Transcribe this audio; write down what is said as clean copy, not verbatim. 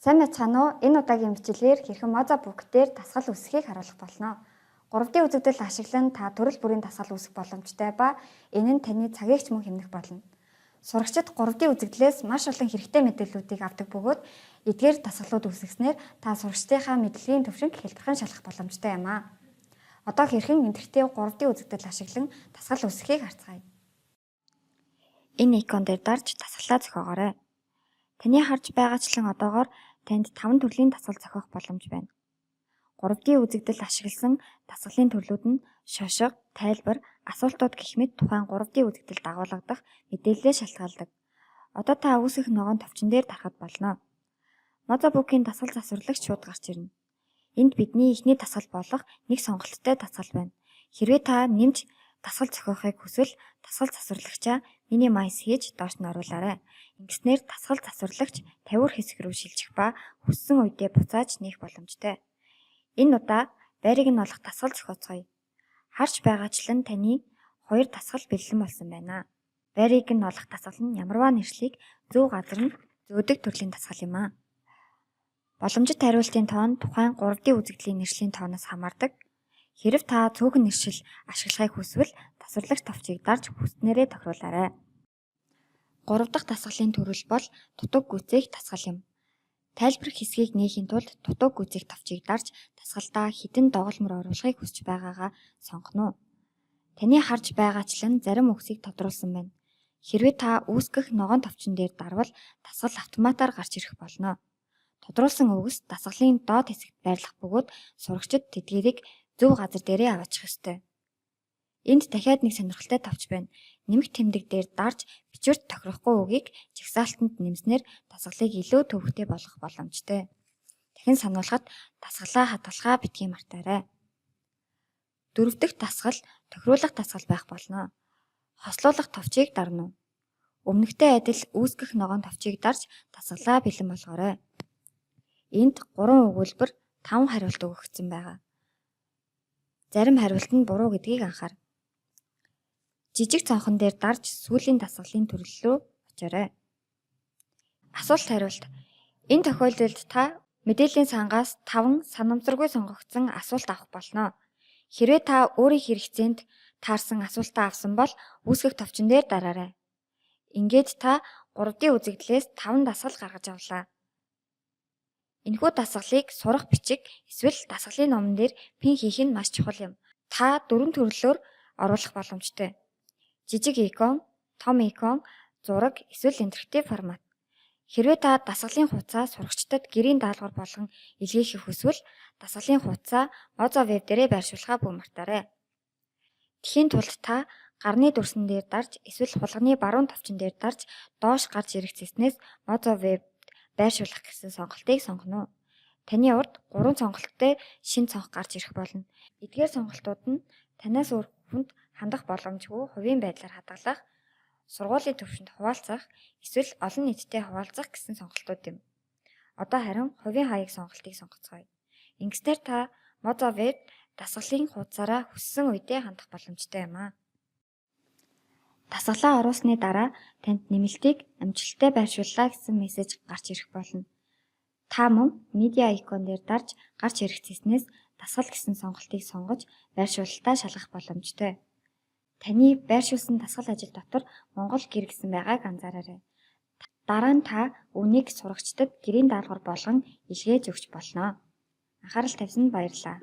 Сайн байцгаана уу? Энэ удаагийн бичлэгээр хэрхэн Mozabook дээр дасгал үүсгэхийг харуулах болно. 3D үзэгдэл ашиглан та төрөл бүрийн дасгал үүсгэх боломжтой ба энэ нь таны цагийг ч мөн хэмнэх болно. Сурагчид 3D үзэгдлээс маш олон хэрэгтэй мэдээллүүдийг авдаг бөгөөд эдгээр дасгалууд үүсгэснээр та сурагчдынхаа мэдлэгийн түвшинг хялбархан шалгах боломжтой юм аа. Одоо хэрхэн интерактив 3D үзэгдэл ашиглан дасгал үүсгэхийг харцгаая. Энэ икон дээр дарж дасгалаа зохиогоорой. Таны харж байгаачлан одоогоор танд 5 төрлийн дасгал зохиох боломж байна. 3D үзэгдэл ашигласан дасгалын төрлүүд нь шошго, тайлбар, асуултууд гэх мэт тухайн 3D үзэгдэлд агуулгадах мэдээллээс шалтгаалдаг. Одоо та үүсгэх ногоон товчин дээр дарахад болно. Mozabook-ийн дасгал засварлагч шууд гарч ирнэ. Энд бидний эхний дасгал болох нэг сонголттой дасгал байна. Хэрвээ та нэмж дасгал зохиохыг хүсвэл дасгал засварлагчаа minimize хийж доош нь оруулаарай. Ингэснээр дасгал засварлагч тавиур хэсэг рүү шилжих ба хүссэн үедээ буцааж нээх боломжтой. Энэ удаа байрыг нь олох дасгал зохиоцгоё. Харж байгаачлан таны хоёр дасгал бэлэн болсон байна. Байрыг нь олох дасгал нь ямарваа нэршлийг зөв газар нь зөөдөг төрлийн дасгал юм аа. Боломжит хариултын тоон тухайн 3D үзэгдлийн нэршлийн тооноос хамаардаг. Хэрэв та цөөхөн нэршил ашиглахыг хүсвэл засварлагч товчийг дарж хүссэнээрээ тохируулаарай. Гурав дахь дасгалын төрөл бол дутуу гүйцээх дасгал юм. Тайлбар хэсгийг нээхийн тулд дутуу гүйцээх товчийг дарж дасгалдаа хэдэн доголмор оруулахыг хүсэж байгаагаа сонгоно уу. Таны харж байгаачлан зарим үгсийг тодруулсан байна. Хэрвээ та үүсгэх ногоон товчон дээр дарвал дасгал автоматаар гарч ирэх болно. Тодруулсан үгс дасгалын доод хэсэгт байрлах бөгөөд сурагчид тэдгээрийг зөв газар дээрээ аваачих ёстой. Энд дахиад нэг сонирхолтой товч байна. Нэмэх тэмдэг дээр дарж бичвэрт тохирохгүй үгийг жагсаалтанд нэмснээр дасгалыг илүү төвөгтэй болгох боломжтой. Дахин сануулахад дасгалаа хадгалахаа битгий мартаарай. Дөрөв дэх дасгал тохируулах дасгал байх болно. Хослуулах товчийг дарна уу. Өмнөхтэй адил үүсгэх ногоон товчийг дарж дасгалаа бэлэн болгоорой. Энд 3 өгүүлбэр, 5 хариулт өгөгдсөн байгаа. Зарим хариулт нь буруу гэдгийг анхаар. Жижиг цонхон дээр дарж сүүлийн дасгалын төрөл рүү очоорой. Асуулт хариулт. Энэ тохиолдолд та мэдээллийн сангаас 5 санамсаргүй сонгогдсон асуулт авах болно. Хэрвээ та өөрийн хэрэгцээнд таарсан асуултаа авсан бол үүсгэх товчон дээр дараарай. Ингээд та 3D үзэгдлээс 5 дасгал гаргаж авлаа. Энэхүү дасгалыг сурах бичиг эсвэл дасгалын номон дээр pin хийх нь маш чухал юм. Та дөрвөн төрлөөр оруулах боломжтой. Жижиг икон, том икон, зураг эсвэл интерактив формат. Хэрвээ та дасгалын хуудасаа сурагчдад гэрийн даалгавар болгон илгээхийг хүсвэл дасгалын хуудасаа Moza Web дээрээ байршуулахаа бүү мартаарай. Тэгэхийн тулд та гарны дүрсэн дээр дарж эсвэл хулганы баруун товчон дээр дарж доош гарч ирэх цэснээс Moza Web байршуулах гэсэн сонголтыг сонгоно уу. Таны урд гурван сонголттой шинэ цонх гарч ирэх болно. Эдгээр сонголтууд нь танаас өөр хүнд хандах боломжгүй хувийн байдлаар хадгалах, сургуулийн түвшинд хуваалцах, эсвэл олон нийттэй хуваалцах гэсэн сонголтууд юм. Одоо харин хувийн хаяг сонголтыг сонгоцгоё. Ингэснээр та Moza Web дасгалын хуудасаараа хүссэн үедээ хандах боломжтой юм аа. Дасгалаа оруулсны дараа танд нэмэлтийг амжилттай байршууллаа гэсэн мессеж гарч ирэх болно. Та мөн медиа икон дээр дарж гарч ирэх цэснээс дасгал гэсэн сонголтыг сонгож байршуулалтаа шалгах боломжтой. Таны байршуулсан дасгал ажил дотор Монгол гэр гэсэн байгааг анзаараарай. Дараа нь та үүнийг сурагчдад гэрийн даалгавар болгон илгээж өгч болно. Анхаарал тавьсанд баярлалаа.